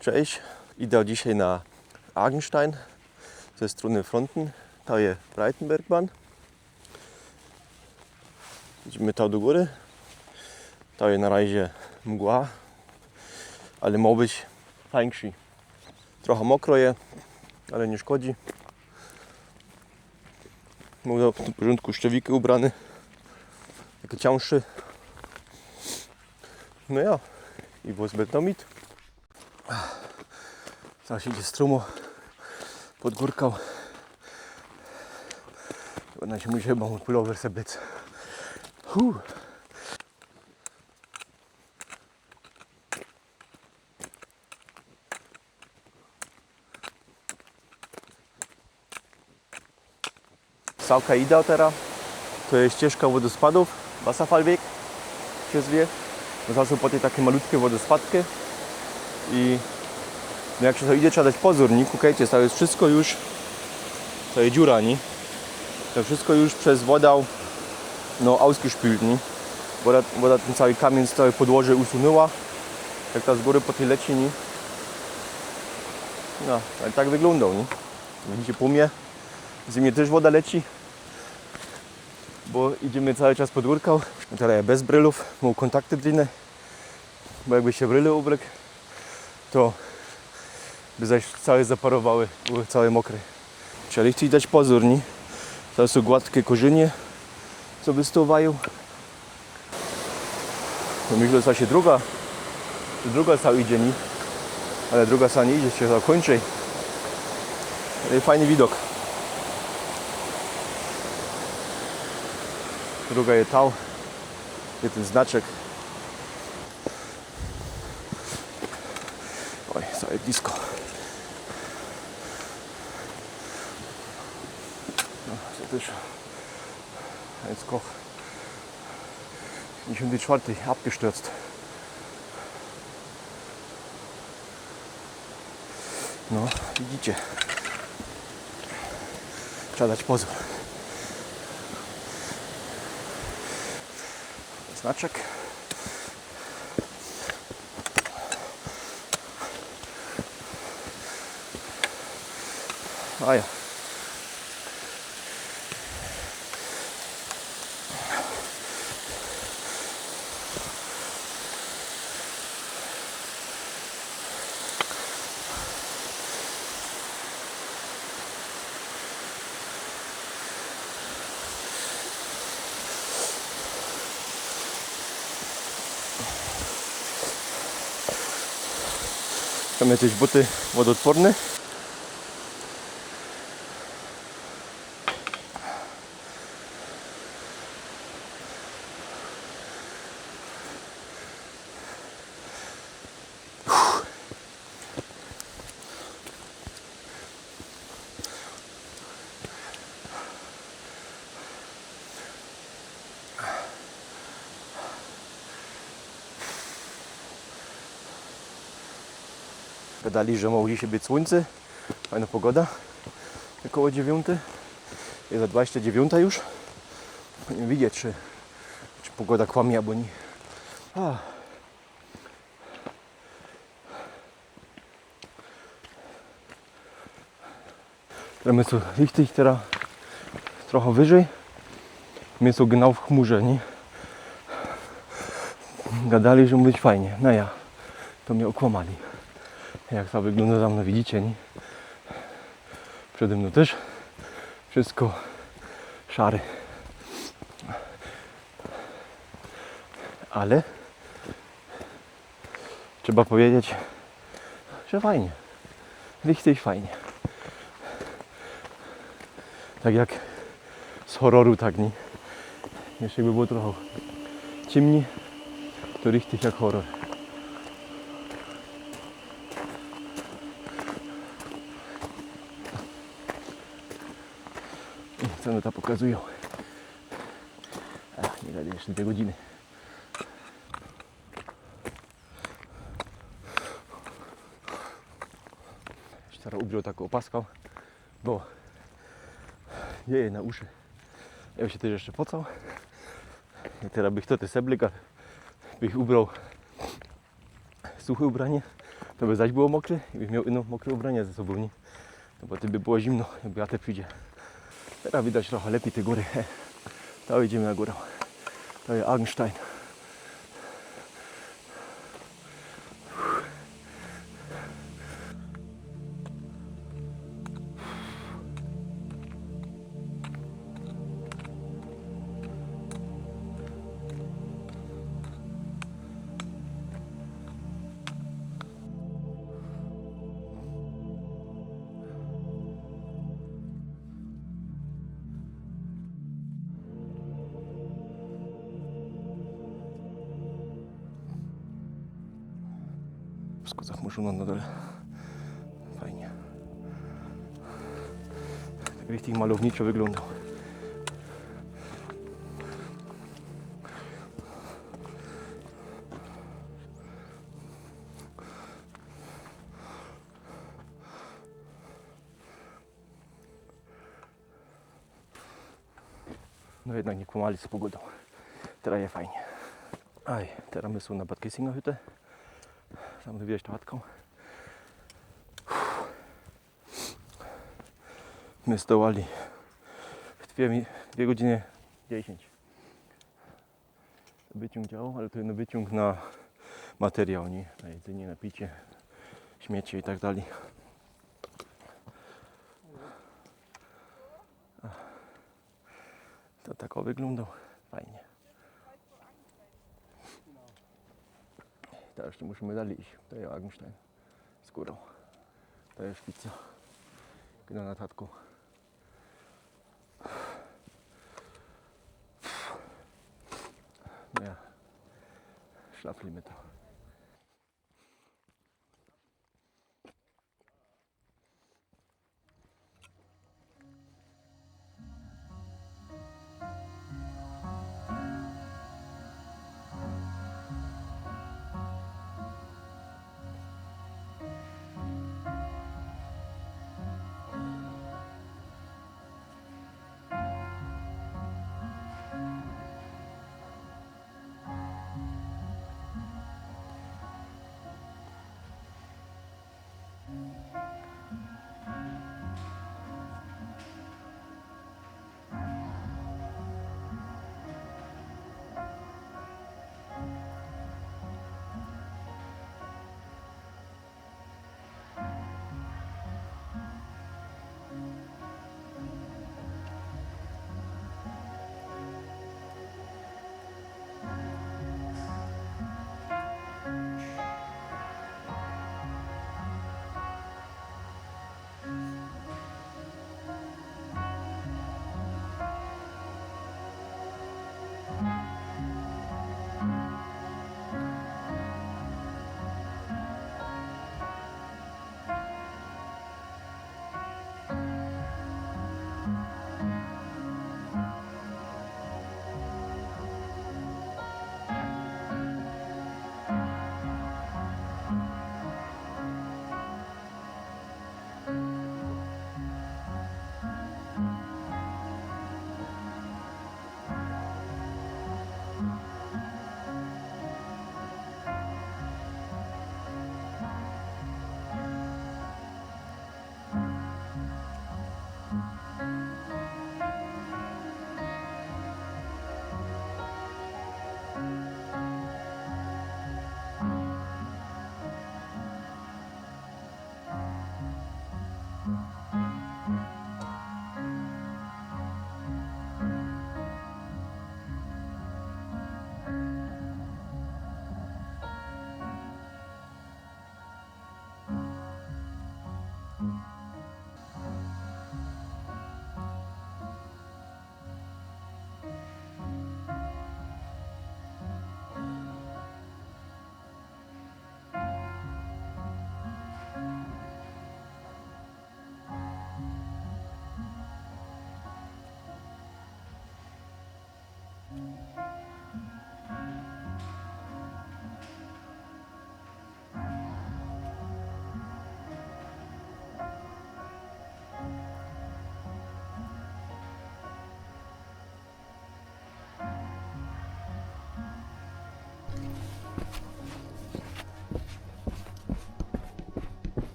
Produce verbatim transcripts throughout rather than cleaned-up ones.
Cześć, idę dzisiej na Agenstein ze strōny Fronten. To je Breitenbergbahn. Idziemy tam do gōry. To je na razie mgła, ale mŏ być fajnie. Trochã mokro je, ale niy szkodzi. Mōm w pōrządku szczewiki ubrane. Taki ciynższy. No ja. I bez betonit. Coś idzie strōmŏ. Pod gōrkã. Ôna sie musi chyba pulover se być. Huh. Całka idea tera. To je ścieżka wodospadōw, Wasserfallweg sie zwie. No, zawsze po tyj take malutkie wodospadki. I no, jak sie to idzie, trzeba dać pozōr, niy? Kukejcie, to je wszystko już, to je dziura, niy? To wszystko już bez woda, no, ausgespült, niy? Woda, woda tyn cały kamiyń z cołkij podłożi usunyła. Jak ta z gōry po tyj leci, niy? No, ale tak wyglōndŏ, niy? Widzicie, po mie. Z mie tyż woda leci, bo idziemy cały czas pod gōrkã. Tera bez brylōw, mōm kōntakty drinne, bo jakby sie bryly ubrŏł, to by zaś całe zaparowały, były całe mokre. Trzeba richtig dać pozōr, niy? To sōm gładkie korzynie, co wystōwajōm. No, myślã, że ta sie druga, druga całki idzie, niy? Ale druga całki niy idzie, sie zakōńczy. Ale fajny widok. Druga je tam, je tyn znaczek. Oj, całe blisko. No, to tyż. Jetzt Koch. Pięćdziesiąt cztery, abgestürzt. No, widzicie. Trzeba dać pozór. Znaczek. A ja. Tam jakieś buty wodoodporne. Gadali, że mŏ dzisiej być słuńce, fajnŏ pogoda. Ôkoło dziewiōntej. Jest za dwadzieścia dziewiōntŏ już. Niy widzieć, czy, czy pogoda kłamie, abo niy. A. Tera my sōm richtig tera trochã wyżyj. My sōm genau w chmurze, niy? Gadali, że mŏ być fajnie. No ja, to mie ôkłamali. Jak to wyglōndŏ za mnōm, widzicie, niy? Przede mnōm tyż wszystko szare. Ale trzeba powiedzieć, że fajnie. Richtig fajnie. Tak jak z horroru, tak, niy? Jeszcze jakby było trochã ciymnij, to richtig jak horror. I co ône tam pokazujōm? Ach, niy gadaj, jeszcze dwie godziny. Jeszcze tera ubrōm takõ ôpaskã, bo wieje na uszy. Ja sie tyż jeszcze pocōł. I tera bych to ty seblik, ale bych ubrōł suche ubranie, To by zaś było mokre i byś mioł ino mokre ubrania ze sobōm, niy? No bo ty by było zimno, jakby wiater przyjdzie. Teroz widać trochã lepij te gōry. To idziemy na gōrã. To je Agenstein. Wszystko zachmurzone na dole. Fajnie. Tak richtig malowniczo wyglōndŏ. No jednak niy kłamali z pogōdōm. Teroz je fajnie. Aj, teroz my sōm na Bad Kissingerhütte. Tam wybierać ta chatka. My stołali w dwie, mi- dwie godziny dziesiyńć. Wyciōng działoł, ale to jedno wyciōng na materiał, niy? Na jedzynio, na piciō, śmiecie i tak dalij. To tak o wyglōndŏ. Fajnie. Teroz jeszcze musimy dalij iś. To je Agenstein. Z gōrōm. To je szpica. Idziemy na tatku. No ja. Szlaflimy to.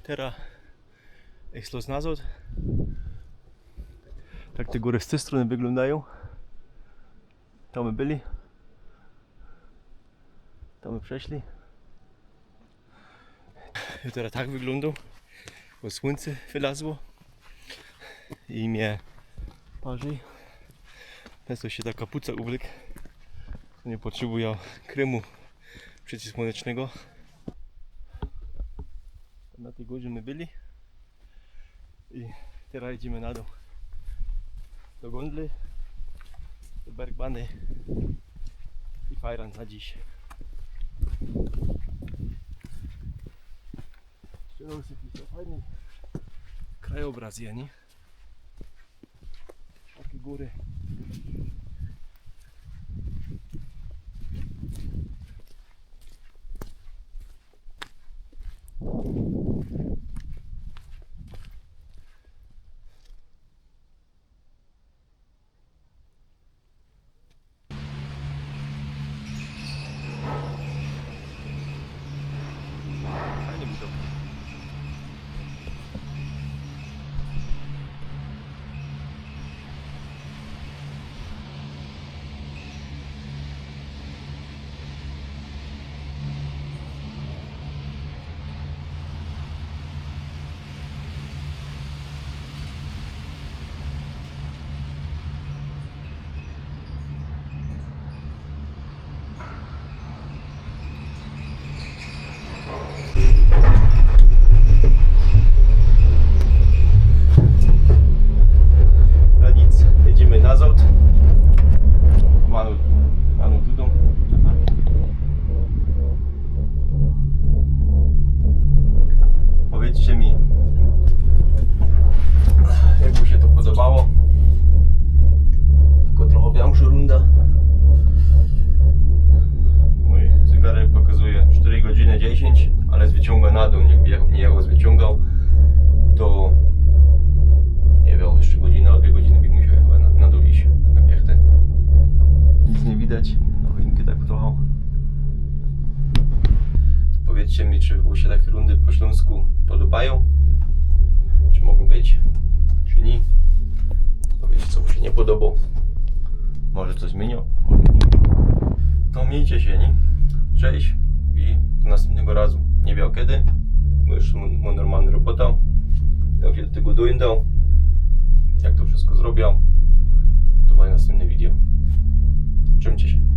Tera ich los nazŏd. Tak te gōry z tyj strōny wyglōndajōm. Tam my byli. Tam my przeszli. I tera tak wyglōndōm, bo słōnce wylazło i mie parzi. Bez to sie ta kapuca uwlyk. Nie potrzebujã krymu przeciwsłōnecznego. Na tyj gōrze my byli. I tera idziemy na dōł. Do Gondle, do Bergbany i fajrant na dziś. Jeszcze raz jakiś fajny krajobraz, nie? Takie gōry. Fajny widok. No nic, jedziemy nazad. Manu, Manu dudą na parking. Powiedzcie mi, jak wam się to podobało. Tylko trochę większa runda. Mój zegarek pokazuje cztery godziny dziesięć, ale z wyciągą na dół, nie, nie jechał z wyciągą, to nie wiem, jeszcze godzina, dwie godziny bych musiał chyba na, na dół iść, na piechty. Nic nie widać, nowinki tak trochę. Powiedzcie mi, czy wam się takie rundy po Śląsku podobają? Czy mogą być? Czy nie? Powiedzcie, co wam się nie podobało. Może coś zmienią, może nie. To miejcie się, nie? Cześć i do następnego razu. Nie wiem kiedy, bo jeszcze mam, mam normalną robotę. Jak się do tego dojdę, jak to wszystko zrobię, to będzie następne wideo. Trzymajcie się.